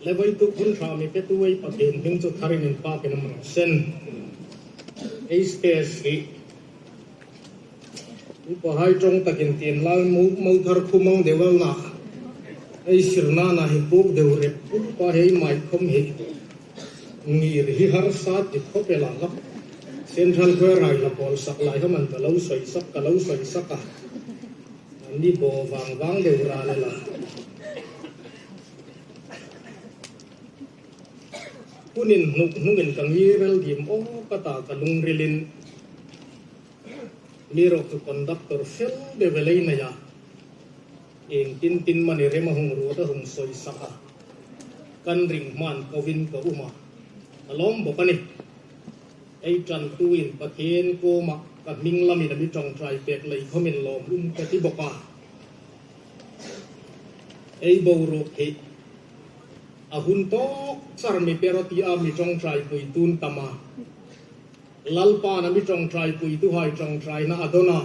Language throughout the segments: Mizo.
Le voi tuk hun tha mi petu ei Pathian hming chu tharin in pak in amrang sen. Ei space hi upa hai tawng takin tin lai mo thar khumang deuh na ei sirna na hi puk deuh rep upa hei mai khom hi ngir hi har sa ti khop ela lap Central Khoi rai la pawl sak lai kha man ka lo sawi sak ka lo sawi sak a ni bo wang wang deuh ra le la. Hunin hnuk hnungin ka ngirel dim aw ka ta ka lungrilin mi rawk chu conductor fel deuh ve lei nei a, eng tin tin mani rem a hung ruat a hung sawi sak a, kan ring hman kovin ka um a, ka lawm bawk a ni. Ei tantuin Pathian kawmah ka hming lamin a mi tawngtai pek lei khawmin lawm um ka ti bawk a. Ei boruak hi a hun tawk char mi pero ti a mi tawngtai pui tun tam a. Lalpa'n a mi tawngtai pui tu hai tawngtaina a dawn a.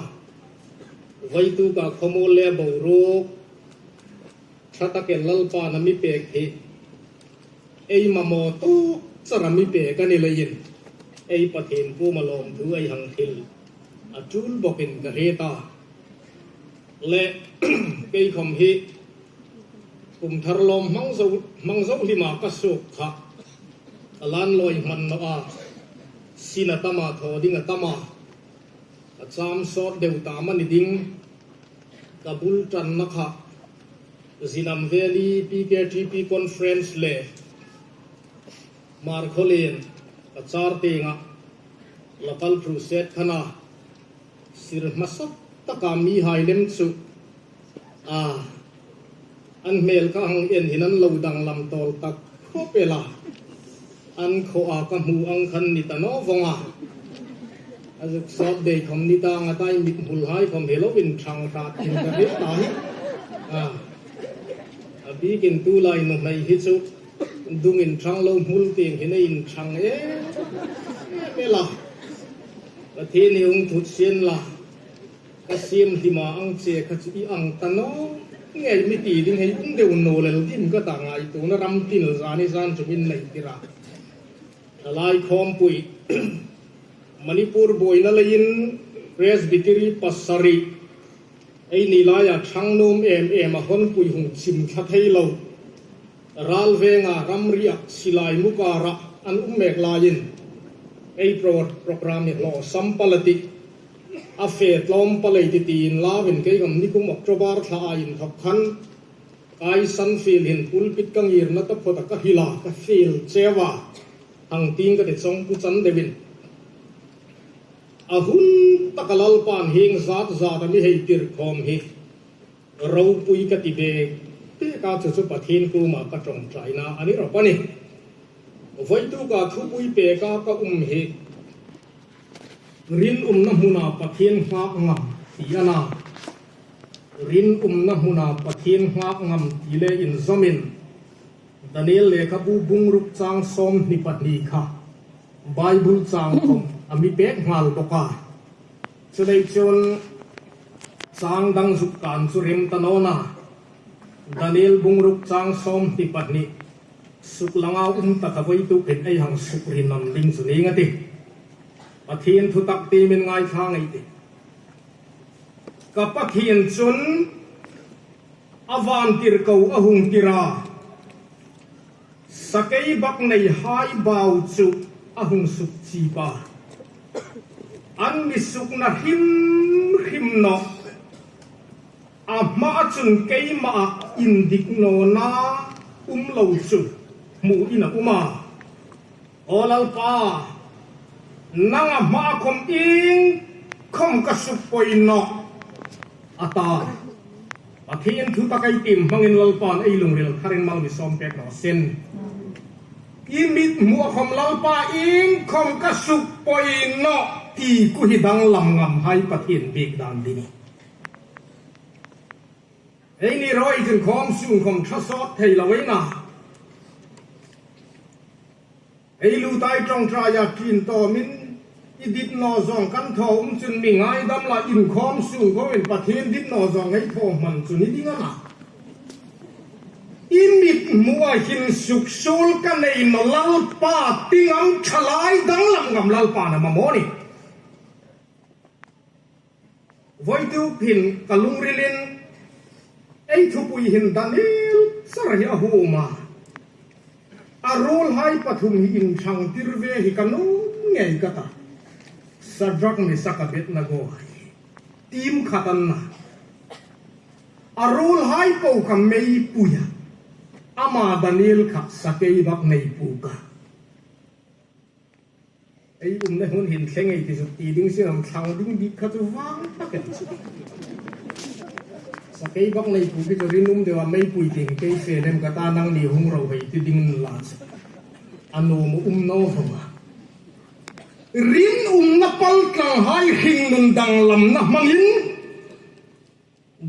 Vaitu ka khawmawl leh boruak tha takin Lalpa'n a mi pek hi ei mamawh tawk char a mi pek a ni leiin ei Pathian pum a lawmthu ei hang thil a tul bawkin ka hre ta. Le keikhawm hi kum thar lawm hmang zo hmang zo hlima ka suk kha a lan lawi hman loh a, sin a tam a, thaw ding a tam a, a cham sawt deuh ta a ni ding. Ka bul tanna kha Zinam Valley PKTP Conference leh Markhawlin ka char tengah Local Crusade khana Sir hmasa taka mi hai lem chu a an hmel kha hang en hin an lo danglam tawl tak khawp ela an khaw a ka hmu ang khan ni ta naw vawng a a zuk sawt bei khawm ni ta nga tai mit hmul hai khawm he lo in thang hrat in ka hre ta hi a a bikin tu lai nu hlei hi chu dung in thang lo hmul ting hin a in thang em em ela. Pathian i ung thut sian la, ka siam hlima ang che kha chu i ang ta nawk ngei mi ti ding hei ung deuh no lel dim ka ta ngai tuna ram tin zan i zan chung in nei tira thalai khawmpui Manipur buaina leiin Presbytery pasarih ei ni laia thangnum em em a hawnpui hung chim thla thei lo Ral venga ramriah silai mukarah an um mek laiin ei program hi hlawh sam pal a ti. A fe tlawm palei ti tiin lavin kei ngam nikum October thla ah in thawk khan kai san feel hin pulpit ka ngir na ta phawt a ka hil a ka feel cheu a hang ting ka ti chawng pu chan deuh in a hun taka Lalpa'n heng zat zat a mi hei tirkhawm hi Ropui ka ti ve pek a, chu chu Pathian kumah ka tawngtaina a ni rawp a ni. Vawituk ah thupui peka ka um hi Rinawmna hmunah Pathian nghak ngam ti a na. Rinawmna hmunah Pathian nghak ngam ti leh inzawmin Daniel lehkhabu bungruk chang 22 kha Bible chang khawm a mi pek nghal bawk a. Chulei chuan chang dang zuk kan chu rem ta nawn a, Daniel bungruk chang 22 suk langa um ta ka vawi tuk in ei hang suk rin an ding chu ning a ti. Pathian thutak ti min ngaithla ngei ti. Ka Pathian chun a van tir ko a hung tira sakei bak nei hai bau chu a hung suk chi pa. An mi sukna hrim hrim nawh a hma chun keimah ah indik nawna um lo chu hmuh in a um a. Aw Lalpa, nang a hma khawm ing khawm ka suk pawi nawh a ta. Pathian thu tak ei tim hmangin Lalpa'n ei lungril tharin mal mi sawm pek rawh sin. I mit hmuh a khawm Lalpa ing khawm ka suk pawi nawh ti ku hi danglam ngam hai Pathian bik dan ding. Ei ni rawh ei chun khawm sung khawm tha sawt thei lo ei na. Ei lu tai tawngtai a ṭin tawmin i dit naw zawng kan thaw um chun mi ngaidam la inkhawm sung khawmin Pathian dit naw zawng ei thaw hman chun i ding a na. I mit hmuh a hin suk sul ka nei maw Lalpa tingam thalai danglam ngam Lalpa na mamawh ni. Vawitu phin ka lungrilin ei thupui hin Daniel char hi a hum a, a rul hai pathum hi inthlang tir ve hi ka nun ngei ka ta. Shadrach, Meshach, Abednego hi team khat an na. A rul hai po ka mei pui a, ama Daniel kha sakei bak nei pu ka. Ei umna hmun hin thleng ei ti zuk ti ding sin am thlang ding bik kha chu vang tak em chu. Sakei bak nei pu khi chu rinum deuh a mei pui ting kei fe lem ka ta nang ni hung ro hei ti ding la chu. A nu mu um no vong a. Rin umna pal tlang hai hring nun dang lam na hmang in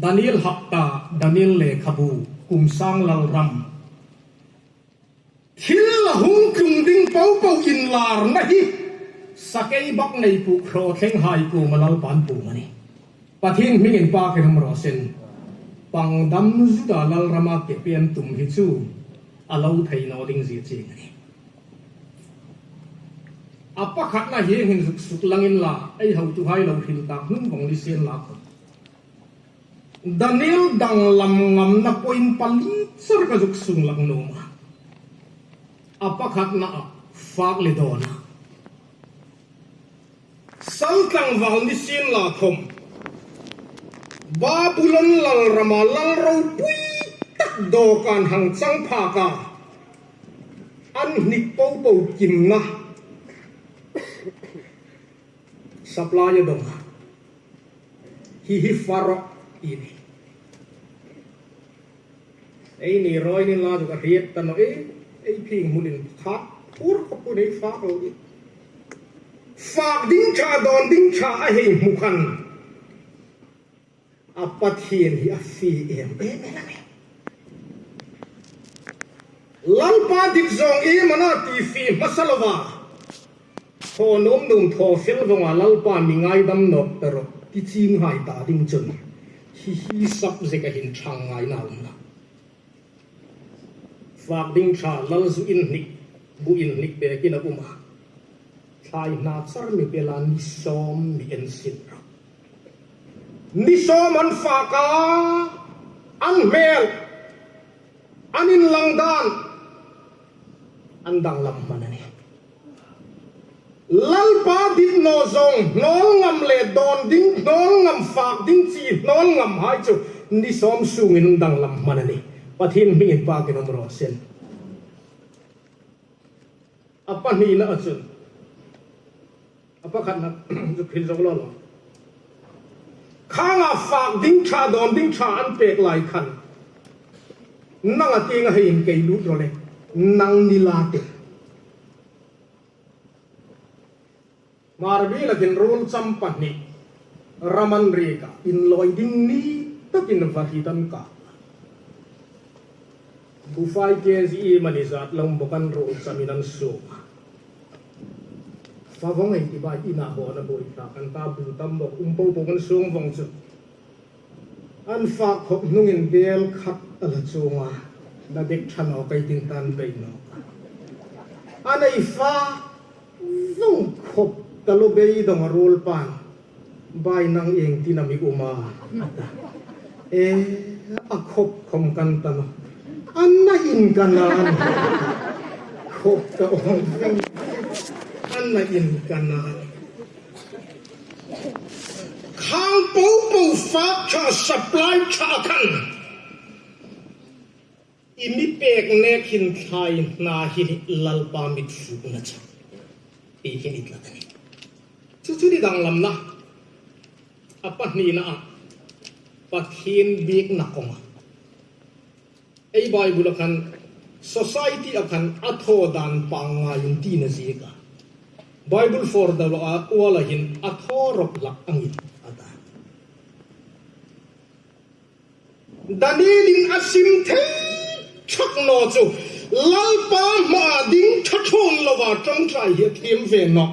Daniel hapta Daniel lehkhabu kum sang lal ram. Thil la hung tlung ding po po inlarna hi sakei bak nei puh hraw thleng hai kum a Lalpan pum a ni. Pathian hming in pa ke ram rawh sen pangdam Juda Lalrama ke pian tum hi chu a lo thei naw ding zia ching a ni. A pakhatna hi engin zuk suk langin la ei hotu hai lo hril tak hnung vawng ni sian la khawp. Daniel danglam ngamna point pali char ka zuk sung lak nuam a, a pakhatna ah fak le dawn a. Sal tlangval ni sin la thawm, Babulon lalrama lal ropui tak dawhkan hang chang phak a, an hnik po po kimna supply a dawng a. Hi hi Faro ti ni. Ei ni rawi ni la chu ka hriat ta nawh e, ei phing hmun in khat phur khawp pawh nei fak lo i. Fak ding tha dawn ding tha a hei hmu khan a Pathian hi a fi em em em a ni. Lalpa dik zawng em ana ti fi hmasa lova. Thaw nawm num thaw fel vawngah Lalpa mi ngaidam nawk ta rawh ti ching hai ta ding chun hi hi sap zek a hin thang ngai na awm la. Fak ding tha Lal zu in hnik bu in hnik pekin a um a, thlai hna char mi pela ni sawm mi en sin rawh. Ni sawm an fak a, an hmel, an inlang dan an danglam hman a ni. Lalpa dit naw zawng hnawl ngam leh dawn ding hnawl ngam fak ding chi hnawl ngam hai chu ni sawm sungin an danglam hman a ni. Pathian hmingin pa kin awm rawh sin. A pahnihna a chun. A pakhatna chu phil zawk law law. Khangah fak ding tha dawn ding tha an pek lai khan nang a tinga hei in kei lut rawh le nang ni la te. Marvi lakin rul cham pahnih Raman rika inlawi ding ni takin va hrit an kah a. Bufai kg mani zat lo bawk an rul chamin an suk a. Favawng ei ti bai inah hawn a buai thlak an ta bu tam bawk um po bawk an sung vawng chu an fak khawp hnungin bel khat a la chung a na dek tha nawk ei ding tan bei nawk a an ei fa vawng khawp ta lo beidawng a rul pan bai nang eng tin a mi um a a ta e a khawp khawm kan ta maw a na in ka nan khawp ta awm veng a na in ka nan khang po po fak tha supply tha khan i mi pek nek hin thlai hna hi lalpa mit fuk na cha ti hin i tlat ani chu chu ni danglamna A pahnihna ah Pathian biaknak kongah ei Bible ah khan society ah khan a thaw dan pangngai in ti na zik a. Bible for the law ah ual ah hin a thaw rawp lak angin a dan. Daniel in a sim thei thak naw chu Lalpa hmaah ding tha thawn lova tawngtai hi a thiam ve nawk.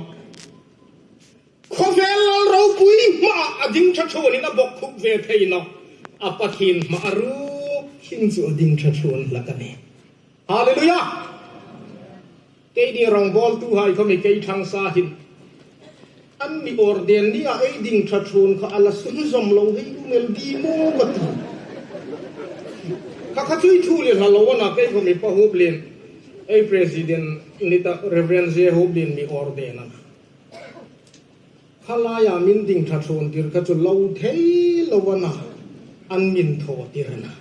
Khawvel lal ropui hmaah a ding tha thuanin a bawk khup ve thei lo. A Pathian hmah a ruk. Khing chu a ding tha thun hlak a ni. Hallelujah! Keini rawngbawltu hai khaw mi kei thang sa hin an mi orden ni a ei ding tha thun kha a la sum zawm lo hei u mel di maw ka ti. Kha kha chui thu le hla lo ana kei khaw mi pa hup lin ei president ni ta Reverend J hup lin mi orden ana. Khalaia min ding tha thun tir kha chu lo thei lo ana an min thaw tir ana.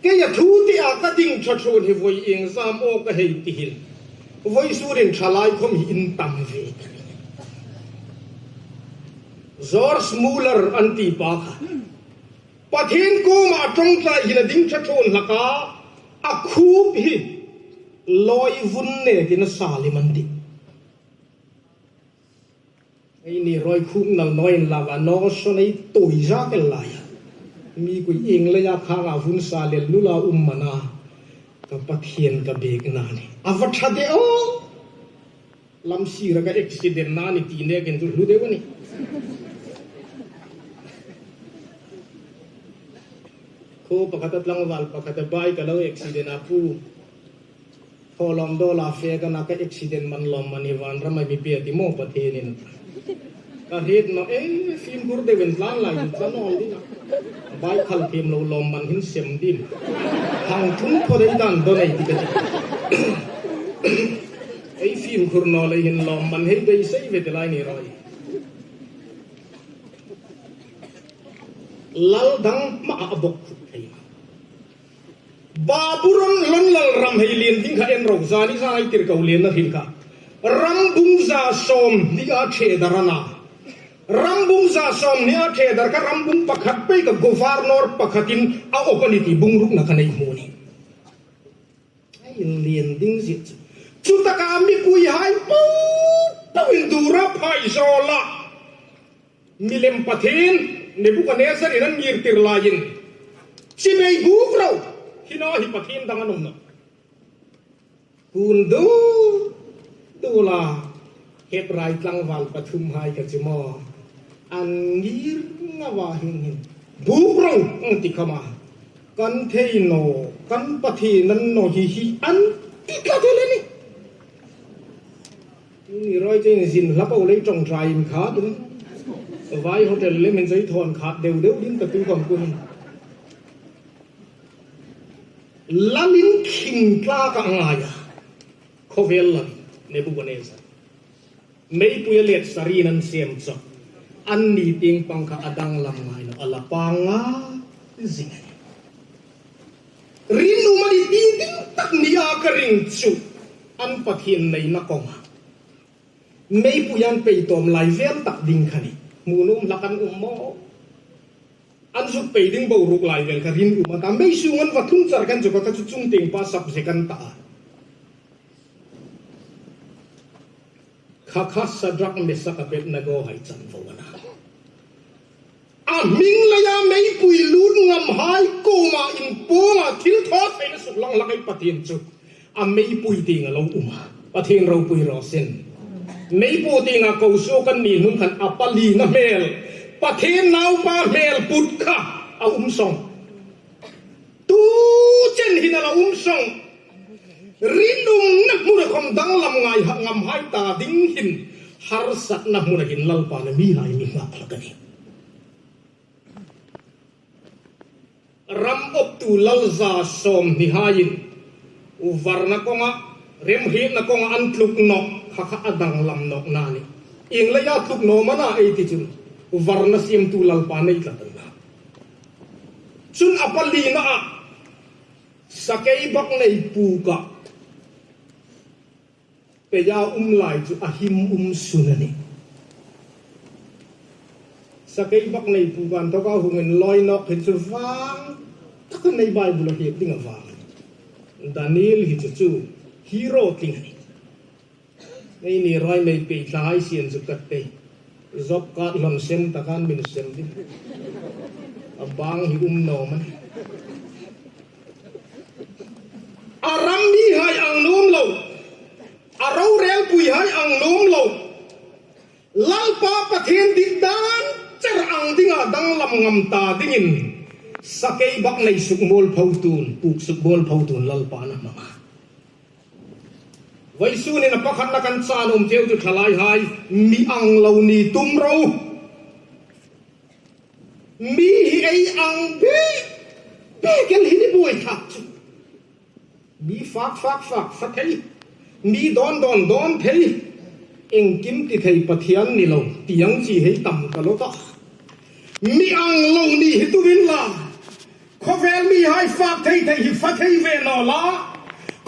Kei a thu te ah ka ding tha thun hi vawi eng zam aw ka hei tihin vawi surin tha lai khawm hi in tam ve ka ring. George Muller an ti pa kha Pathian kum ah tawngtlai hin a ding tha thun hlaka a khup hi lawi vun netin a salim an ti. Hei ni rawi khup nal nawi in lak ah nawng sawn ei tawi za kel lai a mi kui ing lei ah khang ah vun sa lel lul ah um man a ka Pathian ka bek na ni a va tha deuh aw lam sir a ka accident na ni ti nek in chu hlu deuh a ni. Khaw pakhat a tlangval pakhat a bike a lo accident a pu. Thawhlawm dawl ah fe ka na ka accident man lawm man hi vanram ai mi pe ti maw Pathian in ka hrit no e fimkhur deuh in tlan lai in tlan awl ding a bike khal thiam lo lawm man hin sem dim thang thum khaw dei dan don ei ti ka ti ei fimkhur no lei hin lawm man hei bei sei ve ti lai ni roi lal dang ma a bok khut thei Baburon lon lal ram hei lian ding kha en ro zan i zai tir ko lian na hrin kha ram bung za sawm hnih a the dar ana ram bung za sawm hnih a the dar kha ram bung pakhat pei ka governor pakhat in a awp ani ti bung ruk na kha nei hmu ni ai lian ding zia chu chu taka mipui hai po po in dura phai zawla Milem Pathian Nebukanezzar in an ngirtir laiin chimei buk ro hina hi Pathian dang an awm lo. Kun du du la Hebrai tlangval pathum hai kha chu maw an ngir ngawa hin hin buk ro ang ti khama kan thei no kan Pathian an no hi hi an ti tla thel ani. Ni roi chu in zin hla ko lei tong trai in kha tin vai hotel le min zai thon khat deuh deuh din ka tu kam kun lalin khing tla ka ngai a khovel lam Nebuchadnezzar meipui a let sarin an siam chawp an ni ting pang kha adang lam ngai lo ala panga zing ani Rinum a ni ti ding tak ni a ka ring chu an Pathian neihna kawngah meipui an peitawm lai vel tak ding kha ni. Hmuhnawm hlak an um maw? An zuk pei ding boruak lai vel kha rinum a ta. Mei sung an va thung char khan chu ka kha chu chung teng pa sap zek an ta a. Kha kha Shadrach, Meshach, Abednego hai chanvo a na. A hming leia meipui lut ngam hai kawngah inpawngah thil thaw theihna suk lang lak in Pathian chu a meipui ting a lo um a, Pathian ropui rawh sin. Meipu tingah ko su kan ni hnung khan a palina hmel, Pathian naupa hmel put kha a um sawng. Tu chen hin a lo um sawng. Rinumna hmun a khawm danglam ngai ngam hai ta ding hin harsatna hmun a hin Lalpa na mi hai mi nghak hlak a ni. Ram awptu Lalza 20 haiin varna kawnga remhriatna kawnga an tluk nawk kha kha a danglam nawk na a ni. Engleia tluk nawm a na ei ti chun varna siamtu Lalpa nei tlat an na. Chun a palina ah Sakei bak nei pukah peia um lai chu a him um sun a ni. Sakei bak nei puk an thawk a hungin lawi nawk hi chu vang tak a nei Bible a hriat ding a vang a ni. Daniel hi chu chu hero tling a ni. Hei ni rai mei pei thla hai sian chu ka te job card hlon sem takan min sem ding. A bang hi um nawm a ni. A ram mi hai ang num lo. A rorel pui hai ang num lo. Lalpa Pathian dik dan cher ang dingah danglam ngam ta dingin. Sakei bak nei suk mualpho tun, puk suk mualpho tun Lalpa na hmang a. Vaisunin a pakhatna kan chan awm cheu chu thalai hai mi ang lo ni tum ro. Mi hi ei ang bik bik in hi ni buai thlak chu. Mi fak fak fak fa thei, mi dawn dawn dawn thei, engkim ti thei Pathian ni lo tiang chi hei tam ka lo ta. Mi ang lo ni hi turin la, khawvel mi hai fak thei thei hi fa thei ve lo la,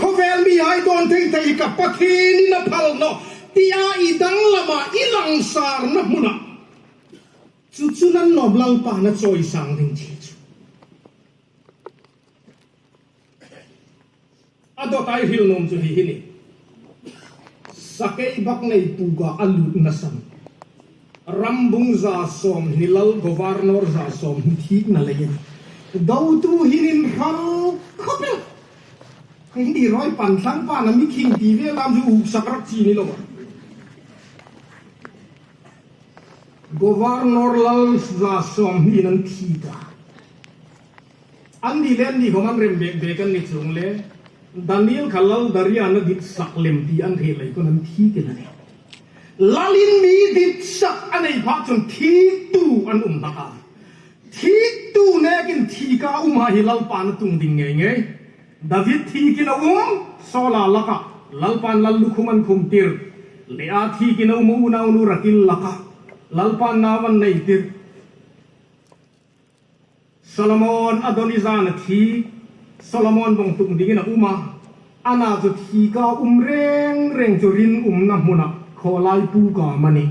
khawvel mi hai dawn thei thei hi ka Pathian in a phal no tia i danglamah i langsarna hmunah chu chu nan lawm Lalpa na chawisang ding che chu. A dawt ai hrilhnawm chu hei hi ni. Sakei bak nei puka a lut nasa ni. Rambung 120 lal Governor 120 thikna lei a ni. Dotu hinin hral khawp e. Hei hi ni rawi pan thlang pan a mi khing ti vel am chu uksak rak chi ni lo a. Governor lal 120 in an thi ta. An ni le an ni khawm an rem bek bek an ni chung le Daniel kha Lal Darian a dit sak lem ti an thei lei pawn an thi tel a ni. Lal in mi dit sak a nei phah chun thi tu an um hna a. Thi tu nek in thi ka um ha hi Lalpa na tung ding ngei ngei. David thi kin a um Saul-a lakah Lalpa'n Lal lukhum an khum tir. Leah thi kin a um a unaunu Rakil lakah Lalpa'n nau an nei tir. Solomon Adonijah na thi. Solomon bawng tuk dingin a um a, ana chu thi ka um reng reng chu rin umna hmunah khawlai pu ka man i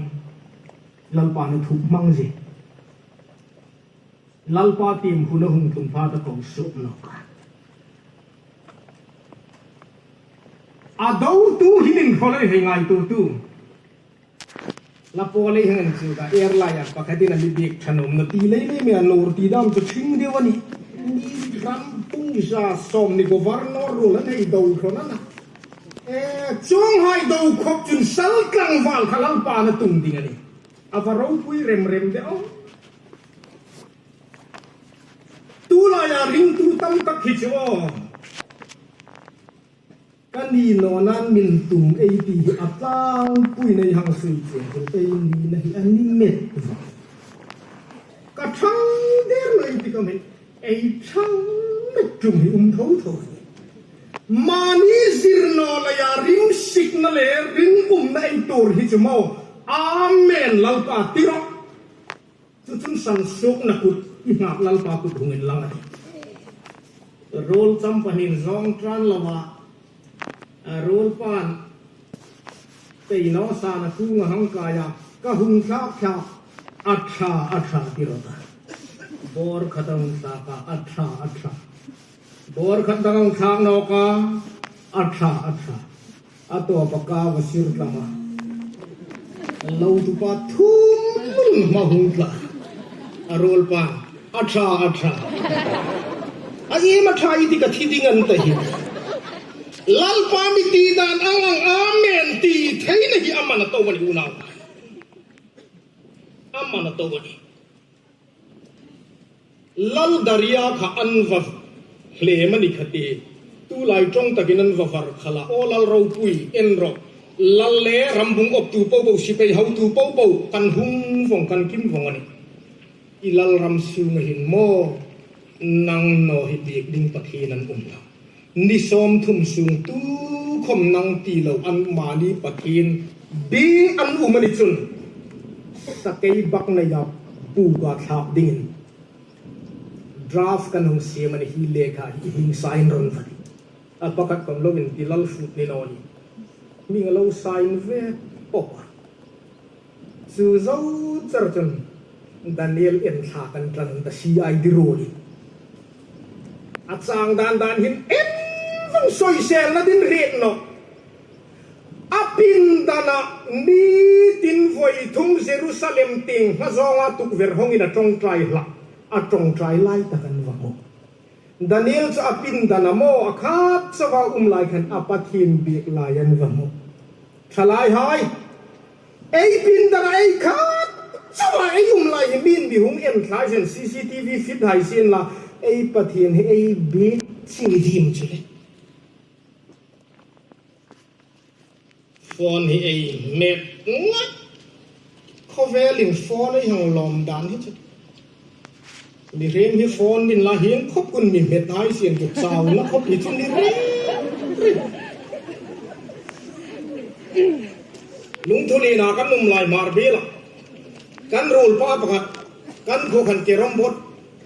Lalpa na thup hmang zi. Lalpa tim hun a hung tlung pha ta ko suh nok a. A dotu hi min hrawlei hei ngai tu tu. La pawl ei heng chu ka airline ah pakhat in a mi bik thanom na ti lei lei mai a nur ti dam chu thing deuh a ni. Mi ram pung 120 governor rule an hei do hrawn a na. E chung hai do khawp chun sal tlangval kha lalpa na tung ding a ni. A va ropui rem rem deuh aw. Tulaiah ringtu tam tak hi chu aw. Ka ni nawnan min tum ei tih hi a tlangpui nei hang sui chiang chu ei nihna hi a ni met vang. Ka thang der mai ti ka hmeh ei thang met tum hi um tho tho a ni. Mahni zir naw laia ring sikna leh ring umna ei tur hi chu maw Amen Lalpa ti rawh. Chu chung san sukna kut i nghak Lalpa kut hungin lang a ti. Rul cham pahnin zawng tan lo a, rul pan teino san a kung a hang kai a, ka hung thlak thlak a tha a tha ti rawt a. Bawr khat a hung thlak a, a tha a tha. Bawr khat dang a hung thlak nawk a, a tha a tha. A tawp a kau a sir tlang a, lo tupa thum mun hma hung tla a rul pa a tha a tha a im a tha i ti ka thi ding an ta hi Lalpa mi ti dan ang ang Amen ti thei na hi aman a to ani unau aman a to ani. Lal Daria kha an va hlem a ni kha ti. Tu lai tawng takin an va var khalh a, Aw Lal ropui, en rawh. Lal le rambung awptu po po sipei hotu po po kan hung vawng kan kim vawng a ni. I lal ram sung a hin maw? Nang naw hi bik ding Pathian an um lo. Ni 30 sung tu khawm nang ti lo an mahni Pathian bi an um a ni cun sakei bak nei ah puk ah thlak ding in draft kan hung siam a ni hi lehkha hi i hming sign rawn va ding. A pakhat kom lo in ti lal hrut ni lo ni hming a lo sign ve pawp a. Chu zo cher cun Daniel en thla kan tlan ta si ai dirawl in a chang dan dan hin en vang sawisel na din ret no. A pindan ah nitin voi thum Jerusalem ting hmazawng ah tukverh hawng in a tawngtai hlah a tawngtai lai tak an va hmuh. Daniel cu a pindan ah maw a khat chauh ah um lai khan a Pathian biak lai an va hmuh. Thalai hai! Ei pindan ah ei khat chauh ah ei um lai hi min mihung en thlai zen CCTV fit hai sin la. Ei Pathian hi ei bik ching i dim chu le. Phone hi ei hmet ngat. Khawvelin phone ei hang lawm dan hi chu mihring hi phone nin la hian khawp kun mi hmet ai sian chu chau na khawp hi chu ni reng reng. Lungthulin ah kan um lai mar bil ah kan rul pa pakhat kan khu khan carrom board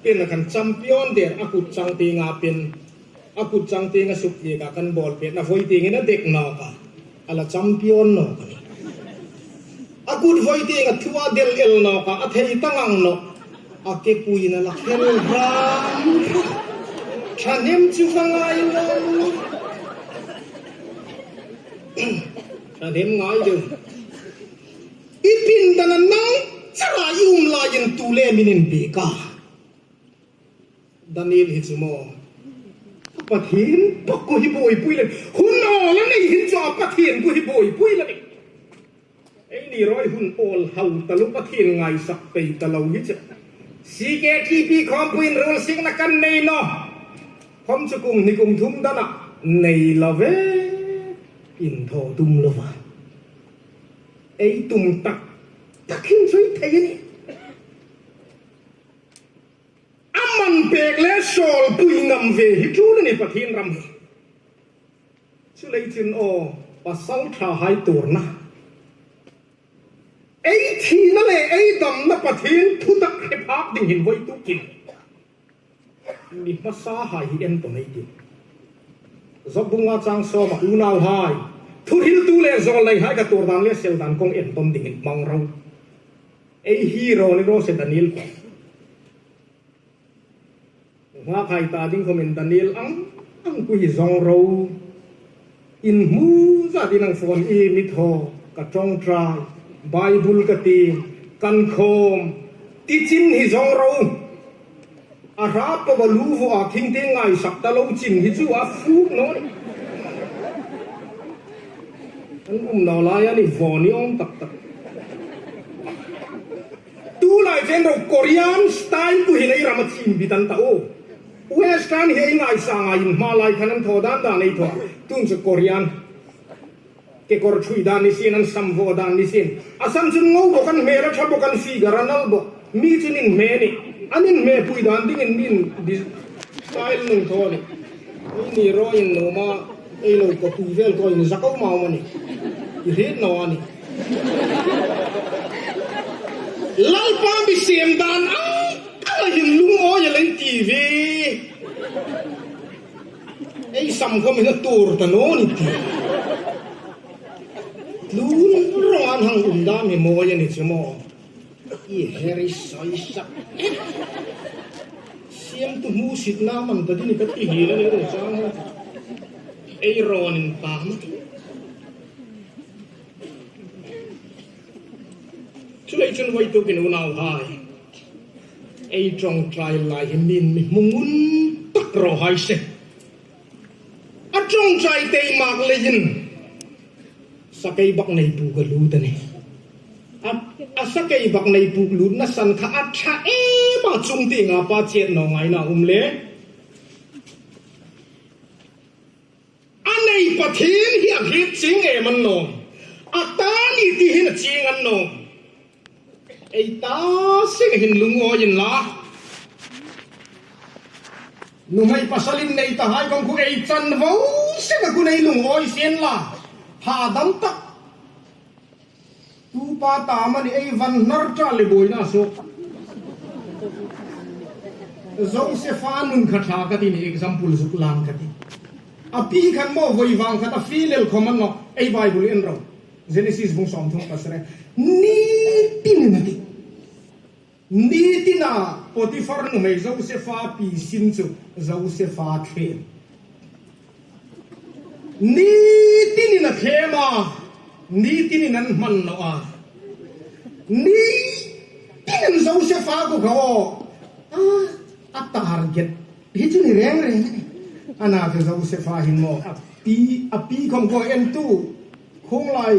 pin a kan champion der a kut chang ti nga pin A kut chang ting a suk tlik ah kan ball pet na voi ting in a dek nawk a, a la champion nawk a ni. A kut voi ting a thu a del el nawk a, a thei ta ngang nawk. A ke pui in a la khel hram hram. Thahnem chu va ngai lo. Thahnem ngai deuh. I pindan a nang char ah i um lai in tu le min in bik a. Daniel hi chu maw a Pathian bak ku hi buaipui le hun awl a nei hin chu a Pathian ku hi buaipui la ni. Ei ni rawi hun awl ho ta lo Pathian ngaisak pei ta lo hi chu CKTP khawmpuiin rul sikna kan nei naw khawm chu kum hnih kum thum danah nei lo ve inthaw tum lova ei tum tak tak hin chu i thei a ni. A man pek leh sawl pui ngam ve hi tul a ni Pathian ram hi. Chu lei chin aw pasal tha hai turna, ei thihna leh ei damna Pathian thutak hre phak ding hin vawi tukin mi hmasa hai hi en tawn ei ding. Zawkbunga chang sawma unau hai, thuhriltu leh zawl nei hai ka tur dan leh sel dan kawng en tawn ding in hmang ro. Ei hi rawn i rawh se Daniel kawh. Hma khai ta ding khawm in Daniel ang ang ku hi zawng ro in hmu zat in ang phone i mi thaw ka tawngtai Bible ka ti kan khawm ti chin hi zawng ro a hra pawa lu vawh ah thing te ngai sak ta lo chin hi chu a fuk no ni An um lo lai a ni vaw ni awm tak tak. Tu lai chen ro Korean style tu hi nei ram a chim bit an ta u. Western hi ei ngaisa ngai in hma lai khan an thaw dan dan ei thaw a, tun chu Korean kekawr thui dan ni sin an sam vaw dan ni sin. A sam chun ngo bawk an hmel a tha bawk an figure a nal bawk. Mi chun in hme ni. An in hme pui dan ding in min style nung thaw a ni. Ei ni ro in lo ma ei lo ka pui vel ko in zak au mau a ni. I hret no a ni. Lalpa mi siam dan ang ang a hin lungawi a lei ti ve. Ei sam khawm in a tur ta no ni ti. Tlun rawng an hang um dan hi mawi a ni chu maw. I her i sawi sak em. Siamtu hmu sit na man ta dini ka ti hil a ni ro chang ho. Ei rawn in pa ma ti. Chulei chun voi tukin unau hai. Ei tawngtai lai hi min mi hmungun tak ro hai se. A tawngtai tei mak leiin sakei bak nei pu ka lut a ni. A a sakei bak nei puk lut na san kha a tha em a chung ti nga pa chet no ngai na um le. A nei Pathian hi a hlit ching em an nawm. A ta ni ti hin a ching an nawm. Ei ta sing hin lungawi in la. Nuhmei pasal in nei ta hai kong khu ei chan vo sing a kun ei lungawi sen la. Ha dam tak. Tu pa ta man ei van hnar ta le boi na so. Josefa nun kha tha ka ti ni example zuk lang ka ti. A pi khan mo voi wang khat a filel khoman no ei Bible en ro. Genesis bung 37 Nitin in a ti. Nitin ah Potifar nuhmei Josefa pi sin cu Josefa thlem. Nitin in a thlem a, nitin in an hman lo a. Nitin in Josefa ku kha aw a target hi cu ni reng reng a ni. Ana cu Josefa hin maw a pi a pi khom ko en tu Khunglai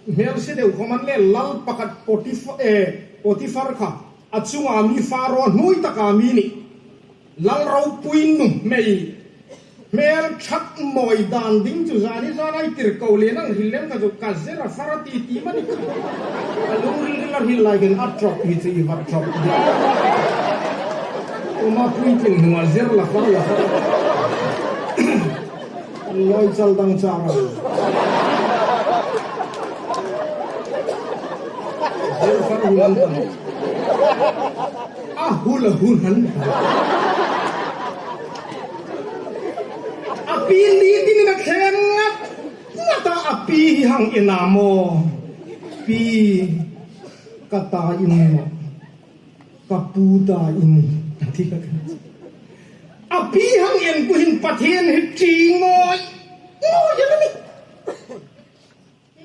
hmel si deuh khawm an le lal pakhat Potifar kha a chungah mi Faro hnuai takah mi nih. Lal ropui nu hmei hmel that mawi dan ding chu zan hi zan ai tir ko len ang hril lem kha chu ka zer a far a ti ti mani kha. Ka lung ril ril a hril lai khan a tawp hi chu i va tawp deuh. Uma puitling hnuah zer la far la far an lawi chal dang char a. Zer far hun an tam. A hul a hun an tam. A pi nitin in a thleng ngat ngat a, a pi hi hang ina maw? Pi, ka ta in maw? Ka pu ta in a ti ka khan. A pi hang en puhin Pathian hi ṭi ngawi ngawi a ni.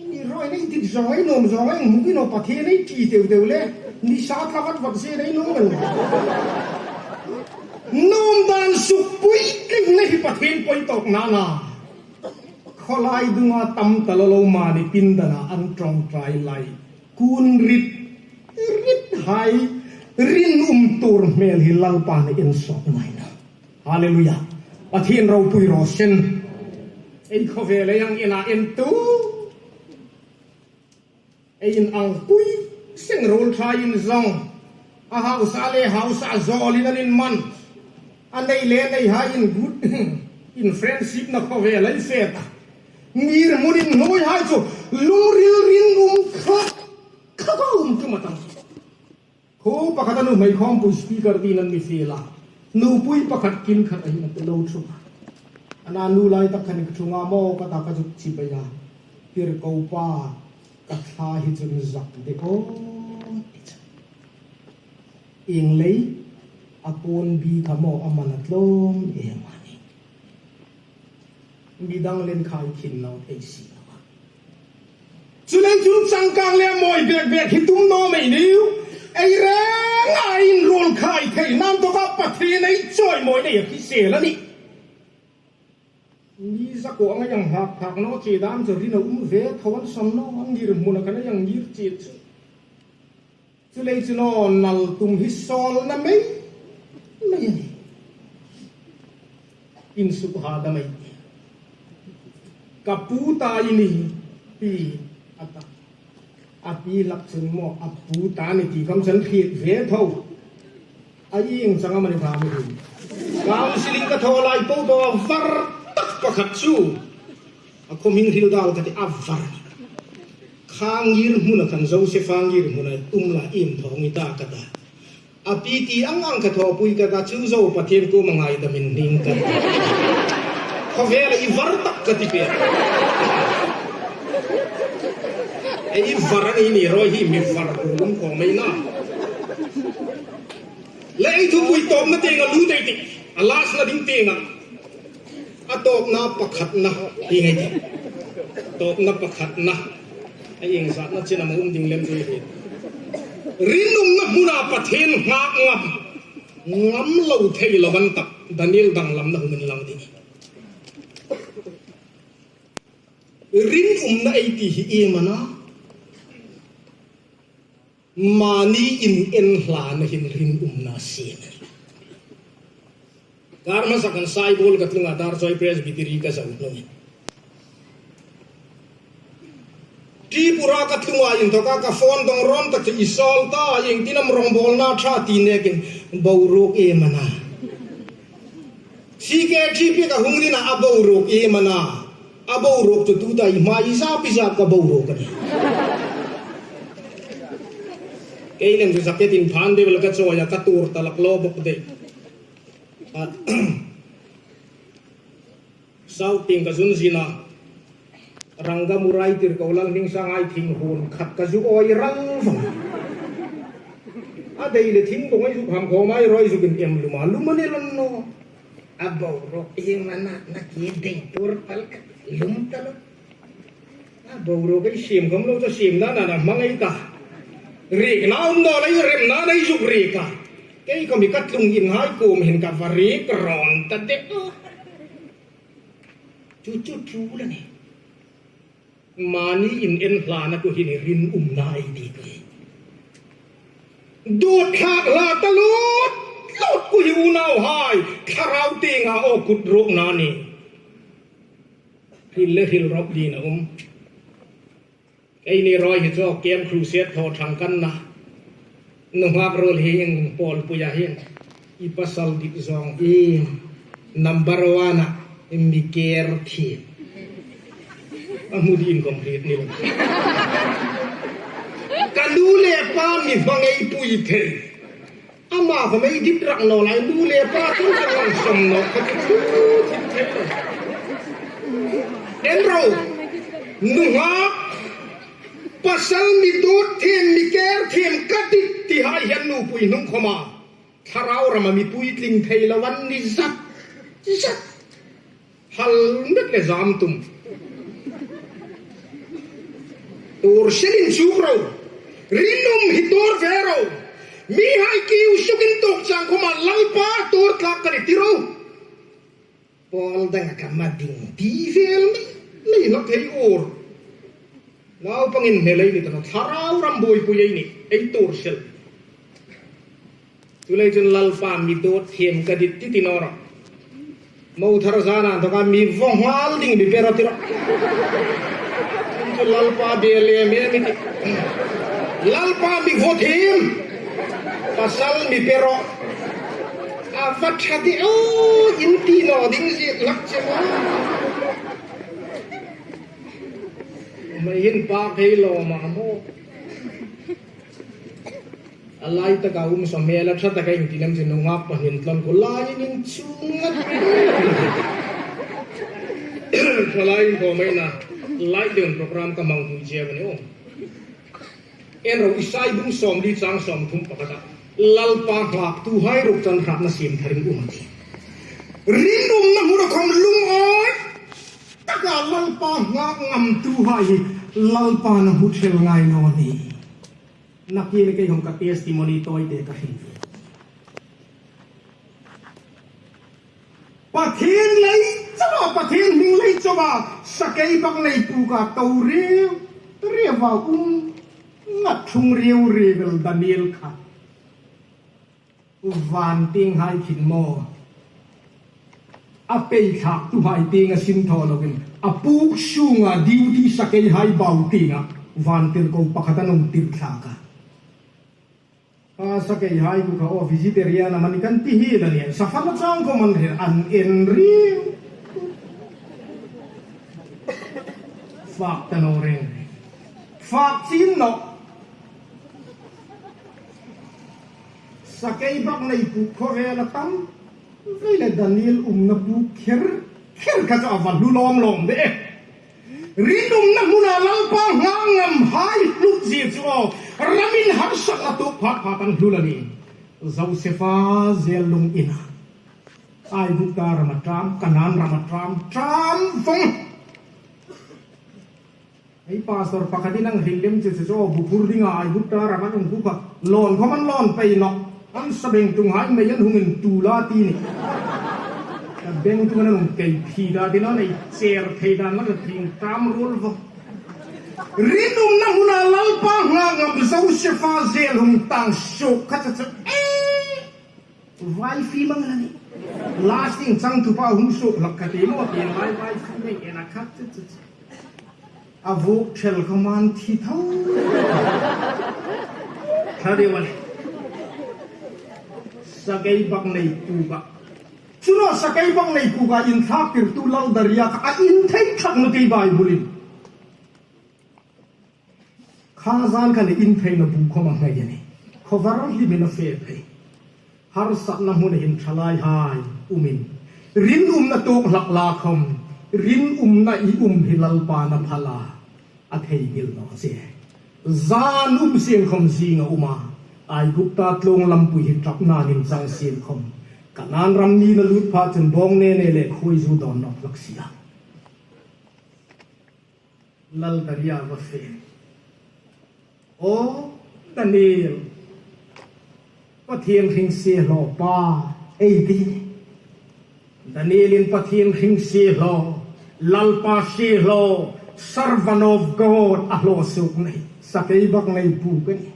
Ni rawi nei dik zawng ei nuam zawng ei hmuk in aw Pathian ei ṭi deuh deuh le ni sa tla vat vat zel ei nung reng. Nuam dan suk pui tling na hi Pathian pawi tawk nana khawlai dunga tam ta lo lo mahni pindan ah an tawngtai lai kun rit rit hai rinawm tur hmel hi Lalpa nih en sawt ngai lo. Hallelujah! Pathian ropui rawh sen. Ei khawvel ei ang inah en tu ei in ang pui seng rul tha in zawng a hausa leh hausa zawl in an in man a nei leh nei ha in good in friendship na khawvel ei fet a ngir hmun in hnuai hai chu lungril rin um kha kha ka um tum atang. Khu pakhat a nu hmeikhawmpui speaker tin an mi feel a, nupui pakhat kin khat a hin a ti lo thung a. Ana nu lai tak khan ka thung a maw ka ta ka zuk chip a ya, tir ko pa ka thla hi chun zak de aw ti chu. Eng lei a pawn bi kha maw a man a tlawm em a ni. Midang len khai khin lo thei si lo a. Chulei chun changkang leh mawi bek bek hi tum naw mai niu. Ei reng a in rawl khai thei nan tawkah Pathian ei chawi mawi nei a khi sel a ni. Ni zakawh anga yang hak phak naw che dan chu rin a um ve tho an sam naw an ngir hmun a kan a yang ngir chet chu. Chulei chu naw nal tum hi sawl na mai mai a ni. Insuk hahdam ei ti. Ka pu ta i ni ti a ta. A pi lak chun maw a pu ta ni ti kam chan hriat ve tho. A ing chang a mani tha mi hi. Counseling ka thaw lai po po a var tak pakhat chu a khaw hming hril dal ka ti a var. Khangir hmun a kan Josefa ngir hmun a um la im thawng i ta ka ta. A pi ti ang ang ka thawhpui ka ta chu zo Pathian kum a ngaidam in hning ka ti. Khawvel a i var tak ka ti pek. Ei var a ni ni rawi hi mi var tur lung khawng mai na. Le ei thupui tawpna teng a lu dei tik a last na ding teng a a tawpna pakhatna hi ngei ti. Tawpna pakhatna. A engzatna chin a um ding lem zui hi. Rinawmna hmunah Pathian nghak ngam ngam lo thei lo an tak Daniel danglamna hum in lang ding. Rinawmna ei ti hi em ana mahni in en hlana hin rinawmna siam a ni. Kar hmasa kan Saibawl ka tlungah Darchawi Presbytery ka zo hnung in Tripura ka tlungah in thawk a, ka phone dawng rawn tak chu i sawl ta, engtin am rawngbawlna tha ti nek in boruak em ana. CKTP ka hung din ah a boruak em ana, a boruak chu tuta i hma i zap i zap ka boruak a ni. Kei lem chu jacket in phan deuh la ka chawi a, ka tur ta lak lo bawk daih. South ting ka zun zin a, Ranga Murai tir ko lal hming sangai thing hun khat ka zu awi ral vang. A dei le thing bawng ai zuk ham khaw mai rawi zuk in em lum a, lum a ni lan no. A boruak eng a na na ki dei tur tal ka lum ta lo. A boruak ei sim kham lo chu sim na na na hmang ei ta. Rik na awm dawn ei rem na nei zuk rik a. Kei ka mi ka tlung in hai kum hin ka va rik rawn ta deuh a. Chu chu tul a ni. Mahni in en hlana ku hi ni rin um na ei ti ku hi. Dawt thlak hla ta lut lut ku hi u. unau hai thlarau tengah aw kut rawk na ni. Hril le hril rop din a um. Kei ni rawi hi chu kem crusade thaw thang kan na nuhngak rul hi ing pawl puia hin i pasal dik zawng i number one ah mi care thin. A hmu di incomplete ni lo. Ka nu le pa mi hmangei pui thei. Amah ka mei dip rak no lai nu le pa cu kan lang som no kha cu thu thim thei lo. En ro nungak pasal mi dawt them mi ker them ka dik ti hai hian nu pui hnung khoma thlarau rama mi puitling thei lo an ni zat zat. Hal mek le zam tum. Tur selin chuk ro. Rinum hi tur ve ro. Mi hai kiu sukin tuk chang khuma lalpa tur tlak kan i ti ro. Paul dang a ka ma ding ti vel mai mai hlak thei ur. Naupangin hnelei ni tano thlarau ram buaipui ei ni ei tur sel. Tulei cun Lalpa mi dawt thiam ka dit ti ti naw rawh. Mo thar zan ah thawk ah mi va hngal ding mi pe rawh ti rawh. Cun cu Lalpa bia le me mi ti. Lalpa mi va thim. Pasal mi pe rawh. A va ṭha ti o in ti naw ding zi lak che maw. Mai hin pa phei lo ma maw. A lai takah um sa hmel a ṭha tak a inti lem chu nungak pahnin tlawn ko laiin in chung ngat Thalai in kawm aina light deuh program ka hmang pui chiam ani aw. En ro Isai bung 40 chang 31 ah Lalpa hngak tu hai ruk chan hrak na siam tharin um ati. Rinum na hmun a khom lungawi taka Lalpa hngak ngam tu hai hi Lalpa na hmu thel ngai no ni. Nakin kei hong ka testimony tawi te ka hrin ve. Pathian lei chawa Pathian hming lei chawa sakei bak nei pu ka to riu riawa um ngat thung riu rivel Daniel kha Van ting hai khin maw? A pei thlak tu hai ting a sim thaw loin a puk sung ah duty sakei hai bau ting ah van tir ko pakhat an um tir thlak a. Pa sakei hai ku kha aw vegetarian a man kan ti hi la nian safan a chang ko man rian an en riu. Fak ta no reng. Fak chin no. Sakei bak nei pu khawvel a tam vei le Daniel umna pu kher kher kha chu a va hlu lawm lawm ve e. Rinumna hmunah Lalpa nghah ngam hai hlut zir chu aw ramin harsatna tuk phat phat an hlul a ni. Josefa zel lung inah Aigupta ram a ṭam, Kanaan ram a ṭam, ṭam vawng. Hei pastor pakhat in ang hrilh lem che che chu aw buphur ding ah Aigupta ram an um ku kha lawn khom an lawn pei nok an sabeng tung hai mei an hung in tu la ti ni ka beng tung an hung kei phi da ti no nei cher thei dan la ka thing tam rul vo rinum na huna lalpa hla ngam Josefa zel hung tang suk kha che che e Vai fim ang la ni. Lasting changtupa hung suk lak ka ti maw ti lai vai fim ei en a khat chu chu chu. A vuk thel kha man thi tho. Tha deuh ani. Sakei bak nei puka. Chuno sakei bak nei puka in thlak tir tu lal daria kha a in thei thak nu ti Bible in. Kha zan khan i in phei na bu khawm a hmei a ni. Khawvar hlim in a fe phei. Harsatna hmun a in thalai hai um in rin umna tuk hlak la khawm rin umna i um hi Lalpa na phal a a thei ngil lo che. Zan um siang khawm zing a um a Aigupta tlawng lampui hi tap nan in chang siang khawm Kanaan ram mi na lut phah cun bawng ne ne le khuaizu dawn nok lak si a. Lal Daria va fe. Aw Daniel, Pathian hring siahlaw pa ei ti. Daniel in Pathian hring siahlaw, Lalpa siahlaw, servant of God a hlaw suk nei, sakei bak nei pu ka ni.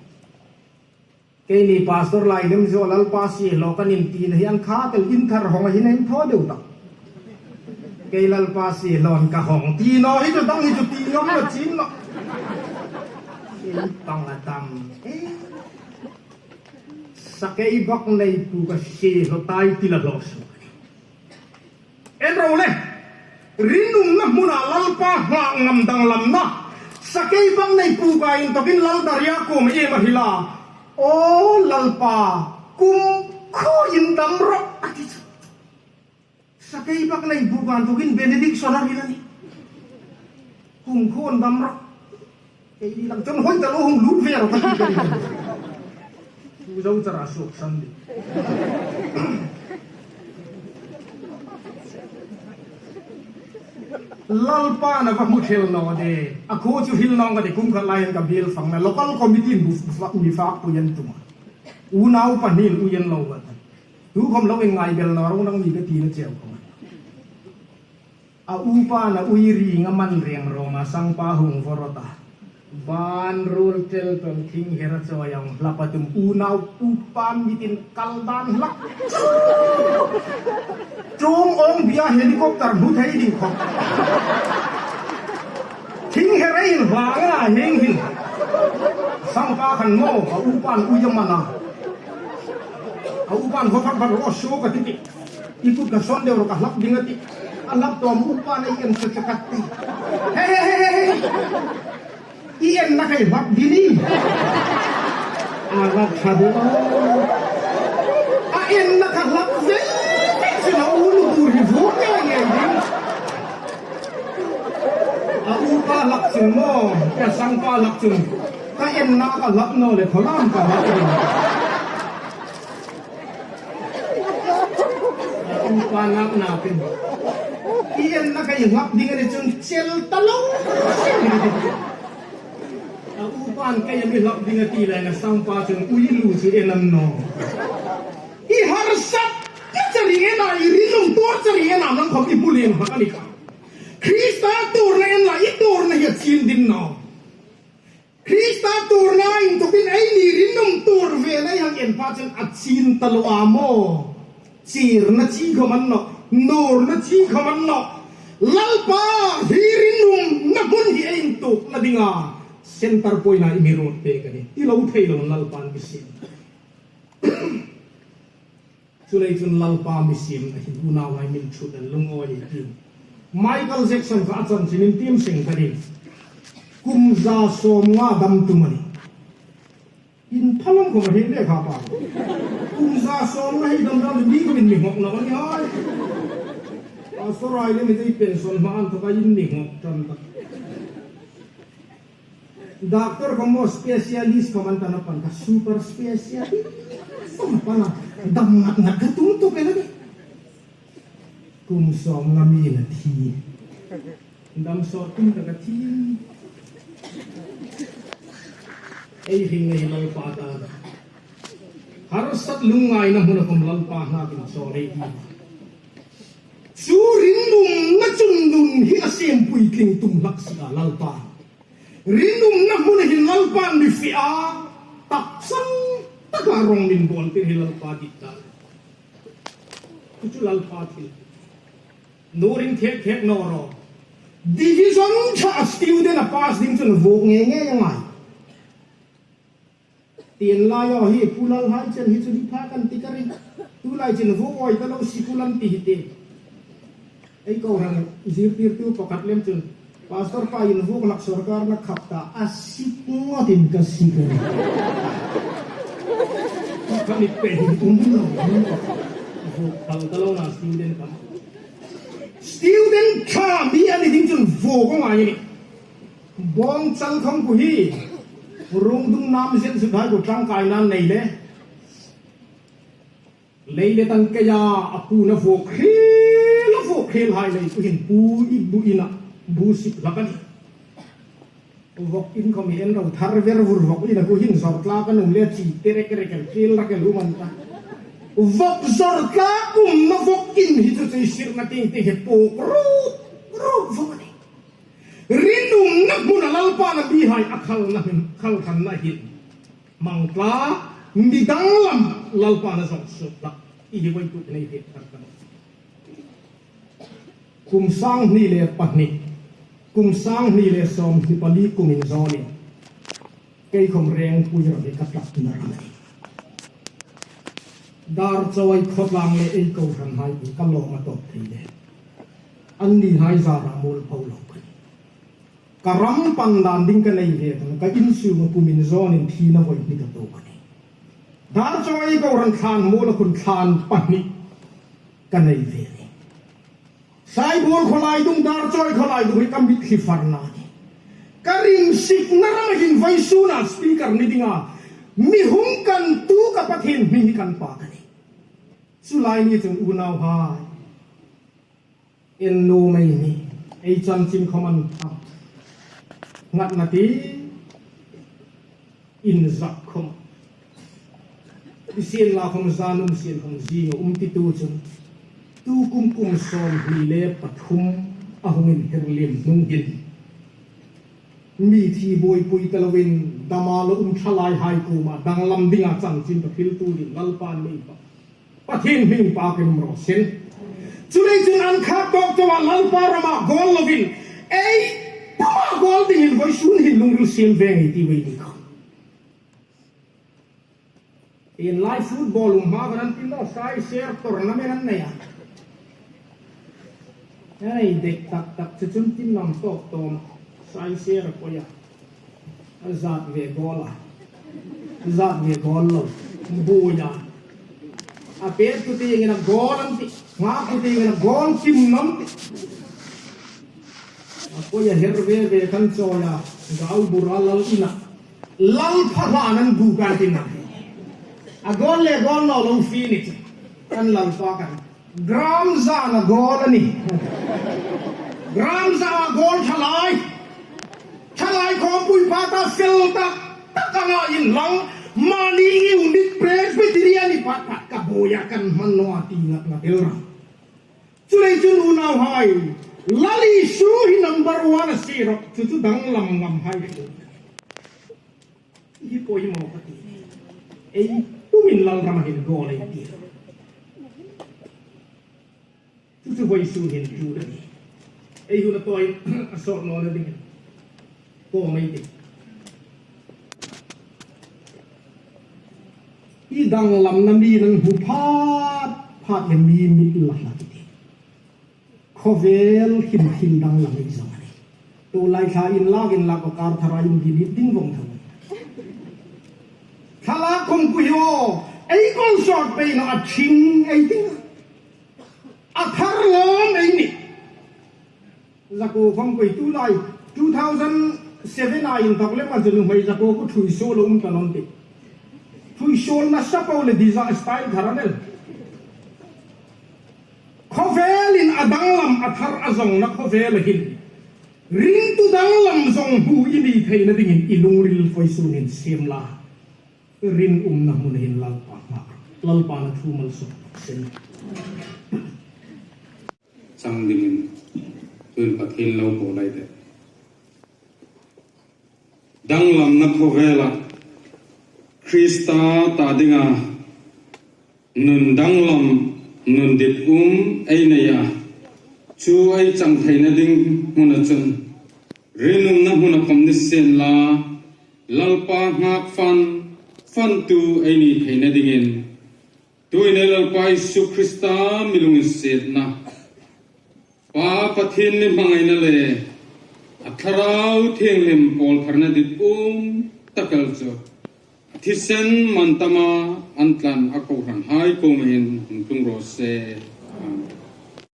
Keini Pastor lai lem zawh Lalpa si hlawh kan in ti na hi an kha tel in thar hawng a hin a in thaw deuh tak. Kei Lalpa si hlawn ka hawng ti naw hi chu dang hi chu ti ngam lo chin lo. In tang a tam e. Sakei bak nei pu ka si hlaw tai ti la hlawh suh. En ro le, rinumna hmunah Lalpa nghah ngam danglamna, sakei bang nei pu ka in tawkin Lal Daria kum em a hrilh a, Aw Lalpa, kum khawiin dam rawh a ti chu. Sakei bak nei bu kan tawkin benediction a hrilh a ni. Kum khawn dam rawh. Kei ni lang chuan hawi ta lo hung lut ve rawh ka ti ka ni. Chu zo char a suak san ni. Lalpa na va hmu thel no de. A khu chu hil nong ka ti kum khat lai an ka bil fang na local committee in mi fak pui an tum a. Unau pahnih in ui an lo va. Tu khom lo in ngai bel no rong nang mi ka ti na cheu khom. A upa na ui ring a man reng rawng a sangpa hung vawrawt a ban rul tel tawn thing her a chawi ang hlap a tum unau upa mitin kal dan hlak chu tum awng bia helicopter hmu thei ding khawp thing her a in hlang a heng hin sangpa khan maw a upan ui a man a a upan vaw fak fak rawh a show ka ti tih. I kut ka sawn deuh rawh ka hlap ding a ti. A hlap tawm upa na i en che che kat ti. He he he he he. I en na kai hlap dini. A hlap tha duh o. A en na ka hlap vei vei chu na u nu tur hi vur ngei ngei ding. A upa hlap chung maw ka sangpa hlap chung ka en na ka hlap no le kholam ka hlap ding. Upa nak nakin i en na kai ngap ding ani chun chel ta lo a upan kai ami hlap ding ati lai na sangpa chun ui lu chu en an no i har sat ka chari ena i rinung tur chari ena nang khom i bulin hak ani ka Krista tur na en la i tur na hi a chin din no Krista turna in tukin ei ni rinawm tur vel ei hang en pah chuan a chin ta lo a maw? Chir na chi khawm an nawh, nawr na chi khawm an nawh. Lalpa hi rinawm na hmun hi ei in tuk na ding a center pawina i mi rawt pek a ni. Ti lo thei lo Lalpa an misiam. Chulei chun Lalpa misiam na hi unau ngai min thut an lungawi ei tim. Michael Jackson kha a chanchin in tim sing ka ding. Kum 150 dam tum a ni. In phalam khom a hi le kha pa. Kum 150 hei dam dam mi khom in mi ngok lo ani hai. Pastor ai le mi te pension ma an thaka in mi ngok tan tak. Doctor kha maw specialist kha man tan a pan kha super specialist a pan a dam ngat ngat kha tum tuk en a ni. Kum 50 mi in a thi. Dam sawh tum tak a thi. Ei hring nei Lalpa tan harsat lungngai na hmun a kum Lalpa hnakin chaw lei ti. Chu rinumna chung nun hi a siam puitling tum hlak si a, Lalpa. Rinumna hmun hi Lalpa'n mi fiah a, takchang taka rawng min bawl tir hi Lalpa dik dan a ni. Chu chu Lalpa thil a ni. Nurin khek khek nawh rawh. Division tha a student a pass ding chuan vawk ngei ngei a ngai. Tian lai aw hi Pu Lal Hai Chen hi chu ni pha kan ti ka ring. Tu lai chin vu awi ta lo sikul an ti hi ti. Ei ko rang zirtirtu pakhat lem chun Pastor pa in vuk lak sorkar na khap ta a sik ngawt in ka sik a ni. Ka mit pe hi um lo vuk phal ta lo na student kam. Student tha mi ani ding chun vuk a ngai ani. Bawng chal kham ku hi rungdung nam zen zu thai ku tangkai nan nei le lei le tang keia a pu na vawk khel a vawk khel hai lei ku hin pu i bu ina bu sip hlak ani vawk in khom hi en ro thar ver vur vawk ina ku hin zor tla kan um le chi te rek rek el khel rak el um an ta vawk zor tla um na vawk in hi chu chui sir na ting te he puk rup rup vawk ani Rinumna hmuna Lalpa na bihai a khalna hin, khalkhanna hin mangtla. Mi danglam Lalpa na zawng suh la i hi vawi tuk nei ve thar ka duh. Kum 2002, kum 2024 kum in zawnin keikhawm Rengpui ram hi ka tlak na ram a ni. Darchawi khawtlang leh ei kohhran hai pui ka lawm a tawp thei le. An ni hai zarah mualpho lo ka ni. Ka ram pan dan ding ka nei ve ang, ka insum a kum in zawn in thi na vawi hni ka tawk a ni. Darchawi kohhran thlan mual a kun thlan pahnih ka nei ve a ni. Saibul khawlai dung Darchawi khawlai dung hi ka mitthli farna a ni. Ka rimsik na ram a hin vawi sun ah speaker ni ding a mi hung kan tu ka Pathian hming hi kan pa ka ni. Chulai ni chung unau hai en nu mai ni ei chanchin khawm an tha ngat na ti in zak khawm i sian la khawm zanum sian khawm zing a um ti tu chun tu kum kum 23 a hung in her liam hnung hin mi thi buaipui te loin dama lo um thalai hai kuma danglam dinga chanchin ka thil tu din Lalpa mi pa Pathian hming pa kin rawh sin. Chulei cun an khak tawk cawh ah Lalpa ram ah goal loin ei pum ah goal ding in voi sun hin lungril siam ve ngei ti wei ni kho. In lai football um hma kan an tin no sai ser tournament an nei a. Hei dek tak tak chu chun tin nam tawk tawm sai ser a poi a. A zat ve goal a. Zat ve goal lo. Bui a. A pet tu ti ingin a goal an ti. Nga tu ti ingin a goal kim nam ti. A poi a her ve ve kan chawi a. Gau bura lal ina. Lal phahlan an bu kan tin nam. A goal le goal lo lo finish. Kan lal pa kan. Gram zan a goal a ni. Gram za a goal thalai. Thalai khawmpui pa ta fel tak tak anga inhlang mahni unit Presbyterian i pat pat ka bawi a kan hman noa ti ngat ngat el ram. Chulei chu nunau hai Lal Isu hi number one a si rawh chu chu danglam ngam hai hrih. Hi pawimawh ka ti. Ei pumin Lalram a hin goal ei tir. Chu chu vawi sun hin tul a ni. Ei hun a tawi a sawt nawn a ding in kaw mai ti. I danglam na mi nan hmu phat phat le mi mit la hla ti. Khawvel him thil danglam ei zawng a ni. Tûnlai thla in lak in lak aw kar thar a in delete ding vawng tho a ni. Thlalak khawmpui hi aw ei concert pei na a ṭhing ei ding a. A thar lawm ei ni. Zaku khawmpui tûnlai 2007 ah in thawk lem a zunu hmei zaku ku ṭhui sawl a um ta nawn ti. Ṭhui sawl nasa ko le design style thar an el. Khawvel in a danglam a thar a zawng na khawvel a hin. Ringtu danglam zawng hmu i ni thei na ding in i lungril fawisun in siam la. Rin um na hmun hin Lalpa hngak. Lalpa na thu malsawm tak sin. Chang ding in cun Pathian lo ko lai deh. Danglam na khawvel ah Krista ta dingah Nun danglam, nun dik um ei nei a, cu ei cang thei na ding hmun ah cun rinum na hmun a kom ni sen la, Lalpa hngak fan, fantu ei ni thei na ding in, tuine Lalpa Jesuh Krista milung in set na, Pa Pathian ni hmangaihna le a Thlarau Thianghlim pawl thar na dik um takal cu a thisen man tama an tlan a kohhran hai ko men hung tlung rawh seh.